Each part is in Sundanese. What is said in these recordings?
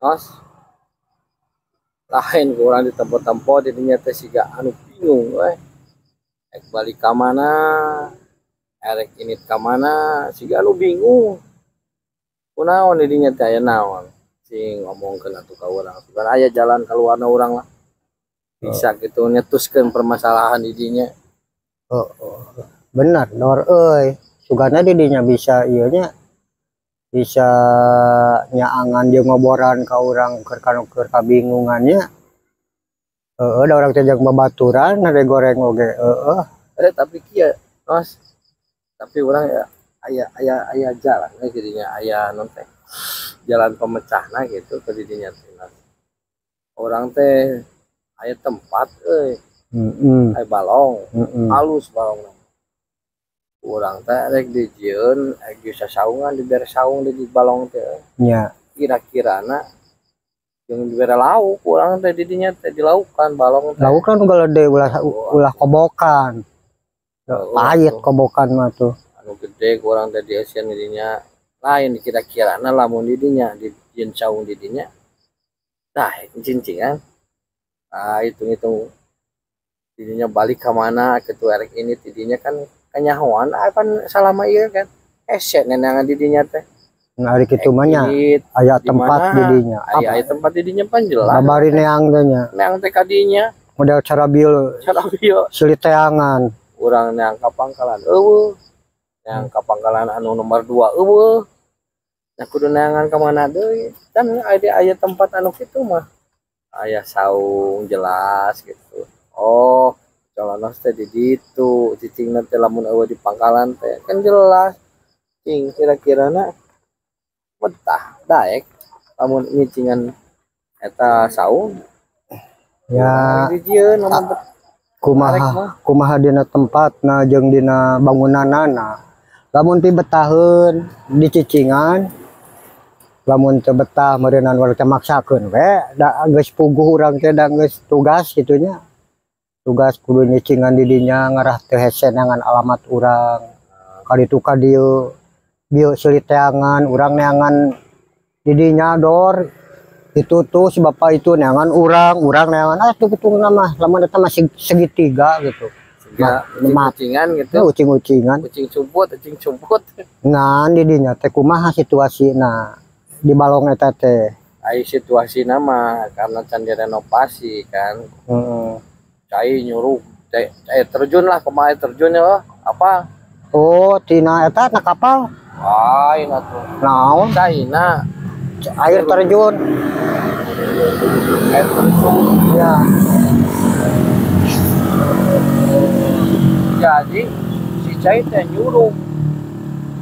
Nos, lain ku urang ditempo-tempo didinya teh siga anu bingung we. Rek balik ka mana, erek init ka mana, siga anu bingung. Kunaon didinya teh, aya naon? Sing ngomongkeun atuh ka urang. Sugan aya jalan kaluarna urang lah. Bisa gitu nyetuskeun permasalahan didinya. Oh, benar Dor euy. Sugana didinya bisa ieu nya, bisa nyaangan jeung ngoboran ka urang keur kanu keur kabingungannya. Heeh, da urang teh jeung babaturan hade goreng oge heeh. Eh, tapi kieu, Mas. Tapi urang ya aya aya aya jalan we jadinya, aya naon teh, jalan pemecahna gitu ke didinya teh. Urang teh aya tempat euy, aya balong, halus balongna. Urang teh rek dijieun rek di sasaungan, dibere saung di balong teh. Kira-kirana jeung dibere lauk urang teh didinya teh, dilaukan balong teh. Lauk kan gede, ulah ulah kobokan. Pahit kobokan mah tuh. Anu gede ku urang teh dieusian didinya, lain kira-kirana lamun didinya dijieun saung didinya tah cincingan. Ah, hitung-hitung didinya balik ka mana kitu, erek ini didinya kan kanyahoan, ah, kan salama ieu kan hese neangan didinya teh. Nah, ari kitu mah nya aya tempat didinya. Aya aya tempat didinya pan jelas. Babari neang teh nya. Neang teh kadinya. Model carabil. Carabil. Silih teangan. Urang neang ka pangkalan euweuh. Neang ka pangkalan anu nomor 2 euweuh. Nah, kudu neangan ka mana deui? Kan aya aya tempat anu kitu mah. Aya saung jelas gitu. Oh, colonos teh di ditu, cicingna teh lamun euweuh di pangkalan teh kan jelas. Cing kira-kirana betah daek lamun nyicingan eta saung. Ya. Dijieun lamun Kumaha kumaha dina tempatna jeung dina bangunanana. Lamun pibetaheun dicicingan, lamun teu betah meureunan urang teh maksakeun we, da geus puguh urang teh, da geus tugas kitu nya. Tugas kudu nyicingan di dinya, ngarah teu hese neangan alamat urang. Ka ditu ka dieu bieu silih teangan, urang neangan di dinya dor itu tuh si bapak itu neangan urang, urang neangan, ah tuh kitu mah lamun eta mah segitiga gitu. Siga ucing-ucingan gitu. Ucing-ucingan. Ucing sumput, ucing sumput. Ngan di dinya teh kumaha situasina di balong eta teh? Ai situasina mah karena can direnovasi kan. Cai nyuruh, cai, cai terjun lah, kemarin terjun ya, apa? Oh, tina eta na kapal? Lain atuh. Naon? Caina. Air terjun. Air terjun. Ya. Jadi si cai teh nyuruh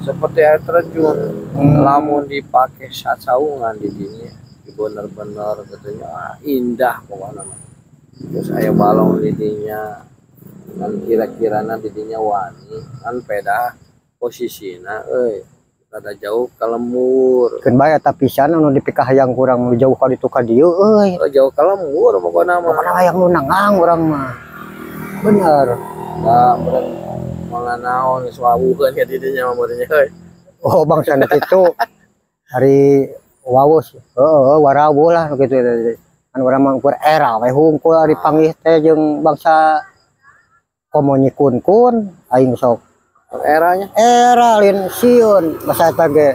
seperti air terjun. Lamun dipakai sasaungan di dinya, bener-bener katanya, ah, indah pokoknya mah. Terus aya balong di dinya, kan kira-kirana di dinya wani, kan peda posisina euy rada jauh ka lembur. Keun bae eta pisan anu dipikahayang kurang nu jauh ka ditu ka dieu euy. Oh, jauh ka lembur pokokna mah. Pokona hayang nu nengang urang mah. Bener. Da meureun moal naon geus wawuheun ka di dinya mah meureun euy. Oh, bangsa nu kitu. Ari wawuh, heeh, warawuh lah nu kitu teh. Kan urang mah ukur era we hungkul ari panggih teh jeung bangsa komo nyikun-kun aing sok eranya era lain sieun basa eta ge.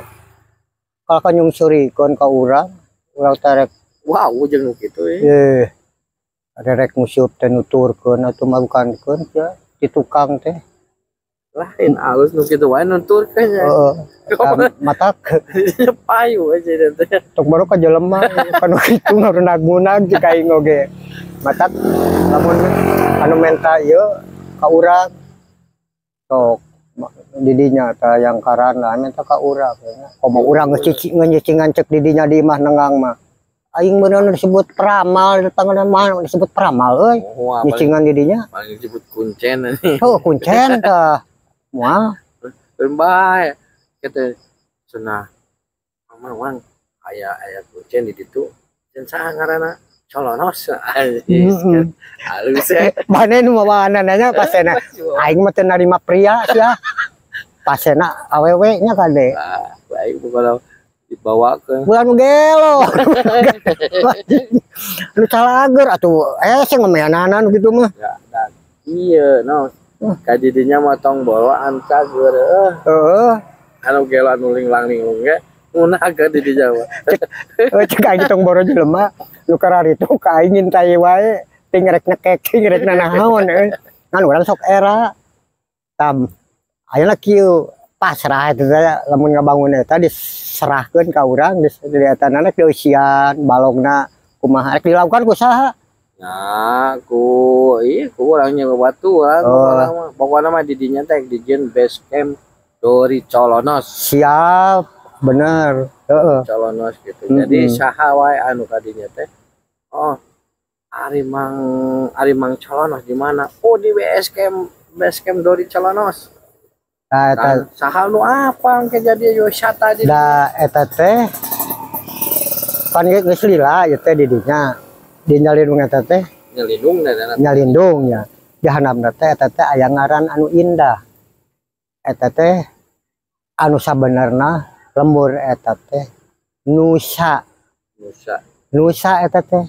Kalau ka nyungsurikeun ka urang, urang teh rek wow jeung nu kitu euy. Eh, rek ngusup teh nuturkeun atuh mah bukankeun ya di tukang teh. Lain alus nu kitu wae nuturkeun nya. Heeh. Mata payu aja teh. Tok baru ka jelema kan kitu ngarunag-munag jeung aing oge. Mata lamun anu menta ieu ka urang sok didinya tah yang karana menta ka urang nya. Komo urang geus cicing nyicingan cek didinya di imah nengang mah. Aing beunang disebut peramal di tangan mah disebut peramal euy. Wah, nyicingan didinya. Paling disebut kuncen anjing. Oh, kuncen tah. Moal. Keun bae. Kitu cenah mama wang aya aya kuncen di ditu. Cenah saha ngaranna? Colonos. Halus ya. Mana nu mawaana nya pasena. Aing mah teu narima pria sia. Pasena awewe nya kade. Ah, baik pokona di Dibawa ke Bulan nu gelo. Nu calager atuh sing ngemeananan gitu mah. Ya, dan iya no. Ka didinya mah tong bawa anu cager Heeh. Anu gelo anu linglang linglung ge ngeunah ka di dinya mah. Cek aing tong boro jelema nu kararitu ka aing ngintai wae ting rek nyekek ting rek nanaon euy. Ngan urang sok era. Tam ayeuna kieu pasrah eta teh lamun ngabangun eta diserahkeun ka urang di eta na dieusian balongna kumaha rek dilakukan ku saha? Nah, ku ieu ku urang nya babaturan urang mah. Pokona mah di dinya teh dijieun base camp Dori Colonos. Siap, bener. Heeh. Colonos gitu. Jadi saha wae anu ka dinya teh. Oh, Ari Mang Colonos di mana? Oh, di base camp Dori Colonos. Nah, eta Saha nu apa engke jadi wisata di da eta teh pan geus lila ieu teh di dinya. Di nyalindung eta teh nyelindung dan nyalindung ya. Di handapna teh eta teh aya ngaran anu indah. Eta teh anu sabenerna lembur eta teh Nusa. Nusa. Nusa eta teh.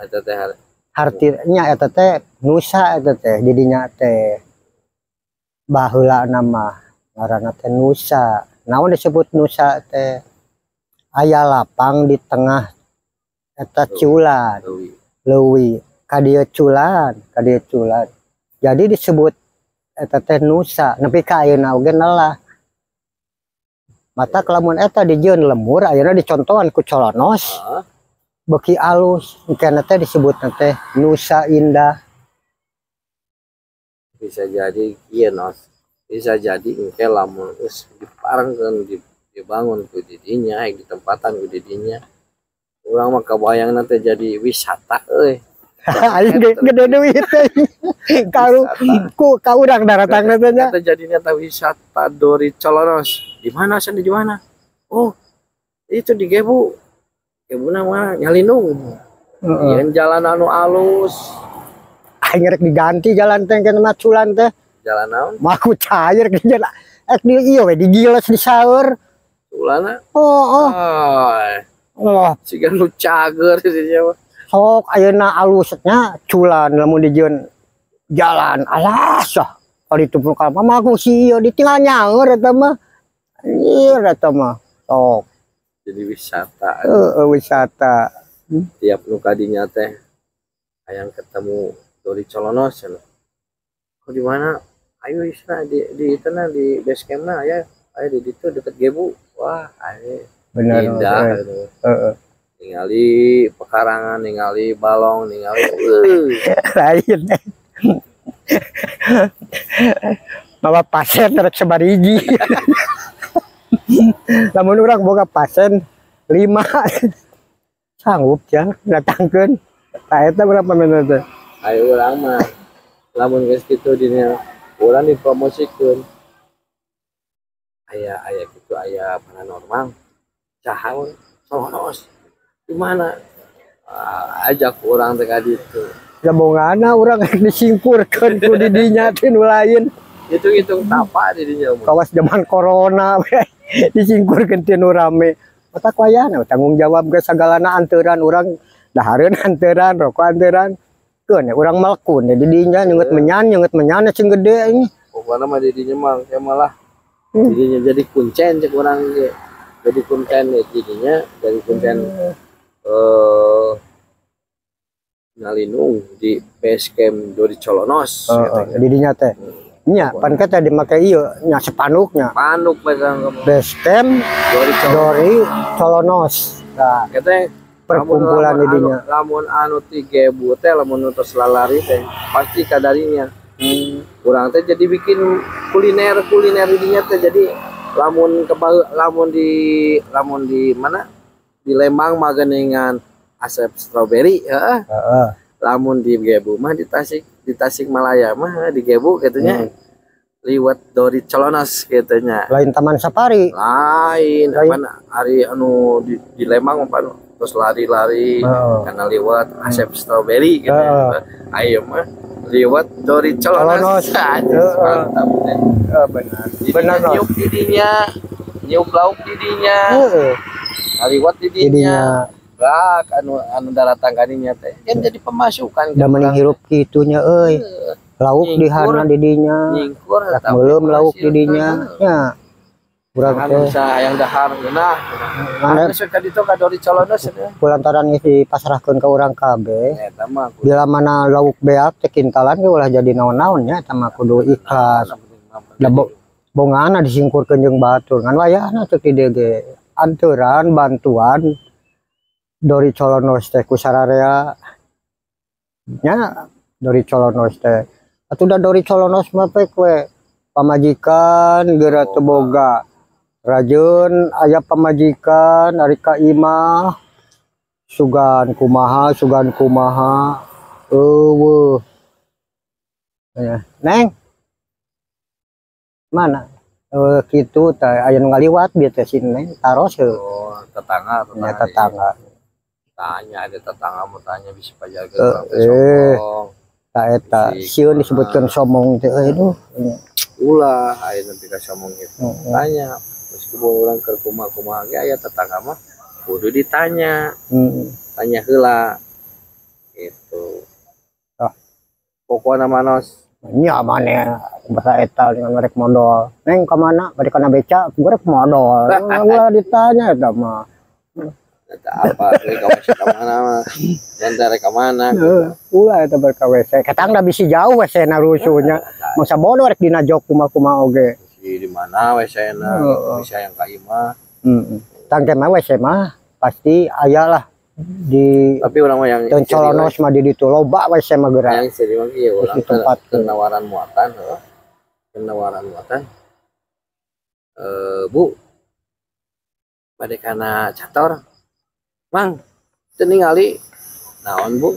Eta teh artinya eta teh Nusa eta teh di dinya teh. Baheula nama ngaranna teh Nusa. Naon disebut Nusa teh? Aya lapang di tengah eta culan. Leuwi. Ka dieu culan, ka dieu culan. Jadi disebut eta teh Nusa. Nepi ka ayeuna oge nelah. Mata lamun eta dijieun lembur ayeuna dicontohan ku Colonos. Beuki alus, engkena teh disebutna teh Nusa Indah. Bisa jadi ieu Nos. Bisa jadi engke lamun geus diparengkeun dibangun ku didinya, ditempatan ku didinya. Urang mah kabayangna teh jadi wisata euy. Aing gede duit teh. Ku ka urang daratangna teh nya. Eta jadinya teh wisata Dori Colonos. Di mana san, di mana? Oh, itu di Gebu. Gebuna mah Nyalindung. Heeh. Yen jalan anu alus. Aing rek diganti jalan teh kana mah culan teh. Jalan naon? Mah ku cair ke jalan. Ek di ieu we digiles disaeur. Culana? Oh, oh. Oh. Oh. Siga nu cager di dinya mah. Sok ayeuna alusnya culan lamun dijieun jalan alas ah. Kali itu pun kalau mah aku si ieu ditinggal nyaeur eta mah. Anjir eta mah. Sok. Jadi wisata. Heeh, wisata. Tiap nu ka dinya teh hayang ketemu Dori Colonos cenah. Oh, di mana? Ayo isna di itu na di base camp na aya aya di ditu deket Gebu. Wah, ayo. Bener, indah gitu. Heeh. Ningali pekarangan, ningali balong, ningali lain. Bawa pasien rek sabariji. Lamun urang boga pasien 5 sanggup ya datangkeun. Tah eta berapa menit teh? Ayo urang mah lamun geus kitu dina urang dipromosikeun. Aya aya kitu aya paranormal. Saha we? Colonos. Di mana? Ajak urang teh ka ditu. Jabongana urang disingkurkeun ku di dinya teh nu lain. Hitung-hitung tapa di dinya mah. Kawas zaman corona we disingkurkeun teh nu rame. Otak wayahna tanggung jawab ge sagalana anteuran urang dahareun anteuran, rokok anteuran. Keun urang melekun di dinya nyeungeut menyan sing gede ini. Pokona mah di dinya mah engke malah di dinya jadi kuncen cek urang ge. Jadi kuncen di dinya, jadi kuncen ngalinung di base camp Dori Colonos. Heeh, di dinya teh. Nya, pan teh dimake ieu nya sepanuknya. Panuk pegang base camp Dori Colonos. Nah, eta perkumpulan di dinya. Lamun anu ti Gebu teh lamun nu tos lalari teh pasti kadarinya. Urang teh jadi bikin kuliner-kuliner di dinya teh jadi lamun lamun di mana? Di Lembang mah geuningan asep stroberi heeh. Heeh. Lamun di Gebu mah di Tasik, di Tasikmalaya mah di Gebu kitu nya. Liwat Dori Colonos kitu nya. Lain Taman Safari. Lain, pan ari anu di Lembang mah pan terus lari-lari karena liwat asep stroberi gitu. Ayo mah liwat Dori Colonos. Mantap teh. Benar. Benar. Nyiuk didinya, nyiuk lauk didinya. Heeh. Ngaliwat di dinya. Jadinya. Rak anu anu daratang ka dinya teh kan jadi pemasukan. Da mending hirup kitu nya euy. Lauk Nyingkur. Dihana di dinya. Nyingkur. Rek meuleum lauk di dinya nya. Urang Anu teh bisa hayang dahar geunah. Mana Anu ka ditu ka Dori Colonos cenah. Kulantaran geus dipasrahkeun ka urang kabeh. Eta mah kudu. Bila mana lauk beak teh kintalan ge ulah jadi naon-naon nya, eta mah kudu ikhlas. Da bongana disingkurkeun jeung batur ngan wayahna cek di dieu ge anturan bantuan Dori Colonos teh ku sararea nya. Dori Colonos teh atuh da Dori Colonos mah pek we pamajikan geura teu boga, rajeun aya pamajikan ari ka imah sugan kumaha, sugan kumaha, euweuh. Ya, Neng mana? Eh, kitu teh aya nu ngaliwat bieu teh si Neng taros heuh. Oh, tetangga. Nya. Tetangga. Tetangga. Tanya, ada tetangga mau tanya bisa pajarkeun Eh, urang teh eh. sombong. Ta eta Bisi sieun disebutkeun sombong teh euy duh. Ulah aya nepi ka sombong gitu. Heeh. Tanya, meskipun urang keur kumaha-kumaha ge aya tetangga mah kudu ditanya, tanya heula gitu. Ah. Pokokna manos. Nya maneh bahasa eta dengan rek modol. Neng ka mana? Bari kana beca, gue rek modol. Ulah ditanya eta mah. Eta apa deui ka WC ka mana mah. Dan rek ka mana gitu. Heeh, ulah eta ber ka WC. Ketang da bisi jauh WC na rusuhnya. Masa bodoh rek dina jok kumaha-kumaha oge. Si di mana WC na Heeh. bisa yang ka imah. Heeh. Tangke mah WC mah pasti aya lah di Tapi urang mah yang dan Colonos mah di ditu loba WC mah geura. Yang seri mah kieu urang Terus ditempatkeun. Keur nawaran muatan heuh. Keur nawaran muatan. Eh, Bu. Bade kana cator. Mang, teu ningali. Naon, Bu?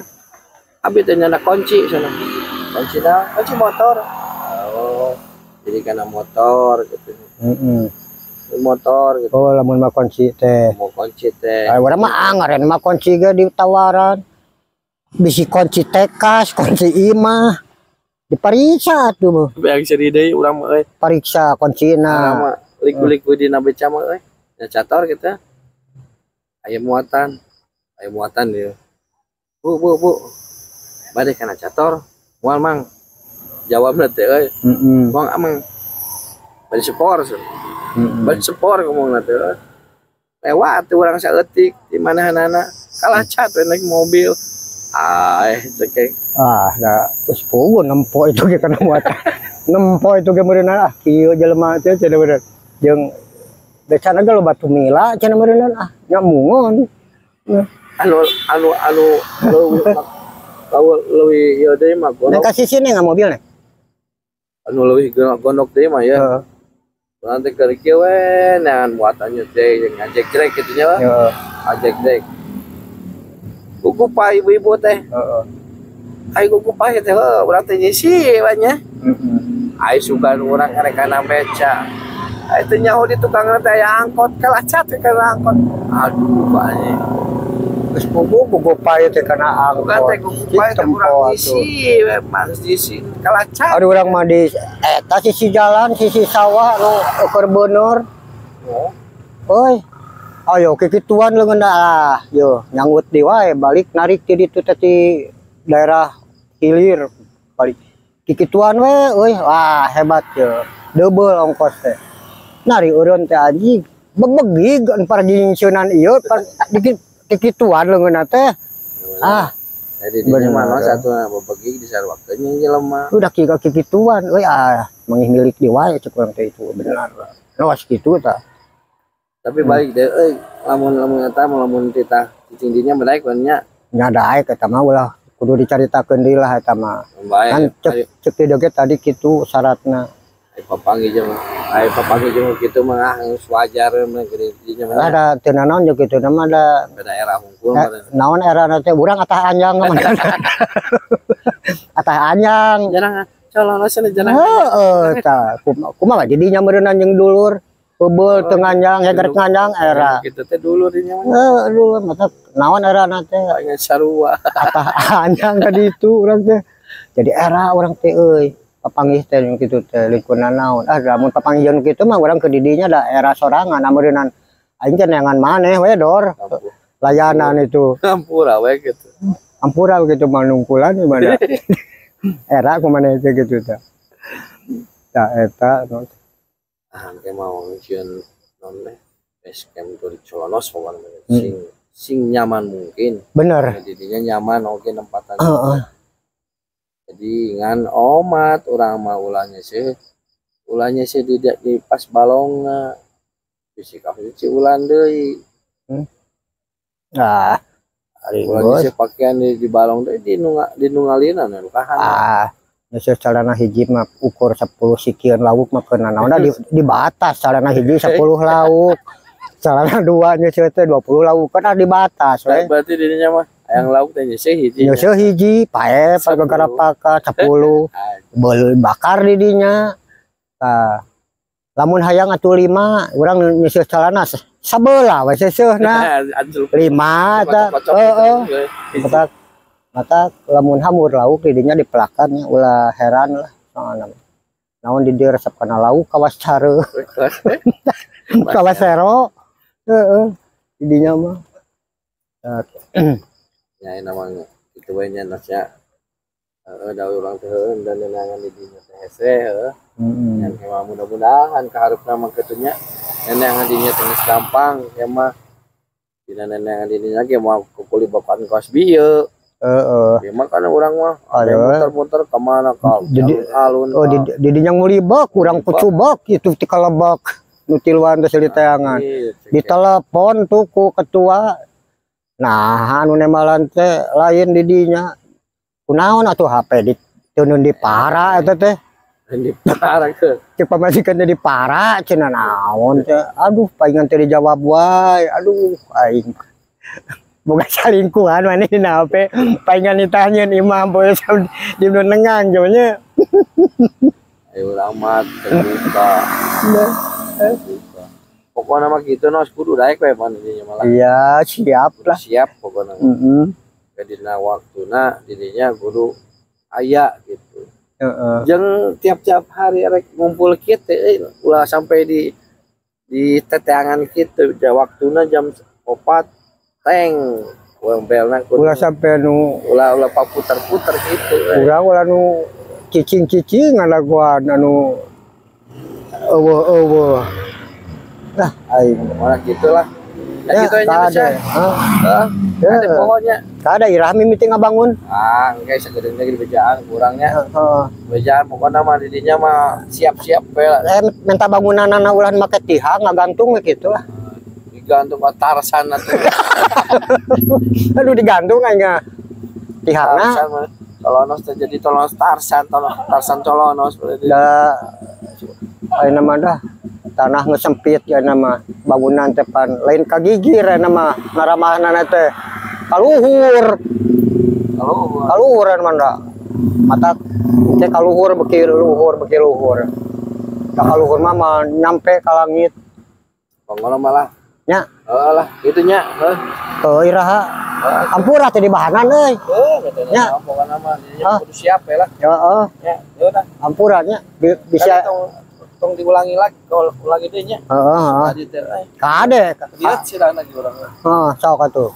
Abi teh nyana kunci sana. Kunci naon? Kunci motor. Oh, jadi kana motor gitu. Heeh. Motor gitu. Oh, lamun mah kunci teh. Mau kunci teh. Ay, urang mah angaren mah kunci ge ditawaran. Bisi kunci tekas, kunci imah. Dipariksa atuh. Tapi yang seri deui urang mah euy. Pariksa Urang kuncina. Mah liku-liku dina beca mah euy. Ya cator gitu. Aya muatan. Aya muatan dia. Bu, Bu, Bu. Bade kana cator. Moal, Mang. Jawabna teh euy. Moal amang. Bade sepor. Bade sepor ngomongna teh euy. Lewat tuh urang saeutik di manahanana. Kalah cat we naik mobil. Ah, cekek. Ah, da geus puguh nempo itu ge kana muatan. Nempo itu ge meureunna, ah kieu jelema teh cenah bener. Jeung becana ge loba tumila cenah meureunna, ah nya mungon. Anu anu anu leuwih leuwih ieu deui mah Neng gondok. kasih sini nggak mobil nih? Anu leuwih gondok deui mah ya. Heeh. Nanti keur kieu we neangan muatannya teh jeung ngajek-jrek kitu nya. Heeh. Ngajek-jrek. Kukupa ibu-ibu teh. Heeh. Ai kukupa teh heuh urang teh nyisi we nya. Heeh. Ai sugan urang karek kana beca. Ai teu nyaho di tukang teh aya angkot, kalah cat we kana angkot. Aduh, anjing. Geus puguh kukupa teh kana Bukan teh angkot. kukupa teh Tempo urang atuh. nyisi we mah nyisi kalah cat. Aduh, urang mah di eta sisi jalan, sisi sawah anu keur beuneur. Oh. Oi. Ayo kikituan leungeun ah, yo nyanggut di wae balik narik ti ditu teh ti daerah hilir balik. Kikituan we euy, wah hebat yo. Double ongkos teh. Nari eureun teh anjing bebegig par jingseunan ieu par dikit kikituan leungeunna teh. Ah, Jadi di bener. mana satu bebegi di sarwakeun yang jelema. Udah kira kikituan euy, ah mangih milik di wae cek urang teh itu benar. Luas kitu tah. Tapi balik deh euy, lamun lamun eta mah lamun titah cicing dinya balik nya. Nya daek eta mah, ulah kudu dicaritakeun deui lah eta mah. Bae. Kan cek cek di ge tadi kitu syaratna. Ai papanggih jeung ai papanggih jeung kitu mah ah geus wajar mah gede dinya mah. Ada teu nanaon jeung kitu mah da. Ke daerah hungkul. Naon era teh urang atah anjang mah. Atah anjang. Jarang colonosna jarang. Heeh tah kumaha jadinya meureunna jeung dulur Peubel teu nganjang, heger nganjang era. Kitu teh dulur dinya mah. Heeh, dulur mata naon era teh Pengen sarua. Atah anjang tadi itu urang teh. Jadi era urang teh euy. Papanggih teh jeung kitu teh lingkungan naon. Ah, lamun papanggih jeung kitu mah urang ke didinya da era sorangan ameureunnan. Aing teh neangan maneh we dor. Layanan itu. Ampura we gitu. Ampura gitu mah nungkulan gimana. Era kumaha teh gitu tah. Tah eta Ah, engke mau nyieun non teh base camp tuh di Colonos pokoknya sing sing nyaman mungkin. Bener. Jadinya nyaman oke nempatan. Heeh. Jadi ngan omat urang mah ulahnya sih di pas balongna fisik aku si ulan deui. Ah. Ulahnya sih pakaian di balong deui di nungalinan nu kahan. Ah, geus calana hiji mah ukur 10 sikieun lauk mah keuna naonna di batas calana hiji 10 lauk. Calana dua nya teh 20 lauk kan di batas we. Berarti dirinya mah yang lauk teh nyeuseh hiji. Nyeuseh hiji pae pagara paka 10. Beul bakar di dinya. Tah. Lamun hayang atuh 5 urang nyeuseh calana sabelah we seuseuhna. 5 tah. Heeh. Mata mata lamun hamur lauk di dinya dipelakan ulah heran lah soalna. Naon di dieu resep kana lauk kawas care. Kawas sero. Heeh. Di dinya mah. Nya namanya itu we nya nasya. Heeh, da urang teh heueuh dan neangan di dinya teh hese heueuh. Heeh. Nya mah mudah-mudahan kaharepna mah kitu nya. Neangan dinya teh geus gampang ya mah. Dina neangan di dinya ge moal kukuli bapan kaos bieu. Heeh. Ieu mah kan urang mah muter-muter ka mana ka alun-alun. Oh, di dinya ngulibek urang kucubek itu ti kalebek nu tiluan teh siliteangan. Ditelepon tuh ku ketua. Nah, anu nemalan teh lain di dinya. Kunaon atuh HP ditunun di para eta teh. Di para ke. Cek pamajikan teh di para cenah naon teh. Aduh, palingan teh dijawab wae. Aduh, aing. Boga salingkuhan maneh dina HP. Palingan ditanyeun imah poe di nu nengang nya. Ayo urang mah terbuka. Terbuka. Pokoknya mah gitu nos kudu daek we pan dinya malah. Iya, siap lah. Siap pokoknya. Heeh. Dina waktuna didinya kudu aya gitu. Heeh. Jeung tiap-tiap hari rek ngumpul kieu teh ulah sampai di teteangan kitu waktuna jam 4 teng urang belna kudu ulah sampai nu ulah ulah paputer-puter gitu. Urang ulah nu cicing-cicing ngalaguan anu eueuh-eueuh. Nah, aing malah gitulah. Ya, gitu aja ada. Heeh. Ada pokoknya. Kada irah mimiti ngabangun. Ah, engke sagedeung ge bejaan kurangnya. Heeh. Bejaan pokoknya mah didinya mah siap-siap we lah. Minta bangunanana ulah make tihang ngagantung we kitu lah. Digantung ka Tarsan atuh. Aduh digantung aing tihangna. Colonos teh jadi Colonos Tarsan, Tarsan Colonos berarti. Da ayeuna mah dah tanah geus sempit ya nama bangunan teh pan lain kagigir ya nama naramahanana teh kaluhur. Kaluhur. Kaluhuran mah da. Mata teh kaluhur beki luhur beki luhur. Da kaluhur mah nyampe ka langit. Panggono malah. Nya. Heeh lah, kitu nya, heuh. Heuh iraha. Ampura teh di bahanan euy. Heuh, nya. Pokona mah dinya kudu siap we lah. Heeh. Nya, heuh dah. Ampura nya bisa tong diulangi lagi kalau ulangi deui nya. Heeh, heeh. Tadi teh Kade. Lihat sih lagi urang. Heeh, sok atuh.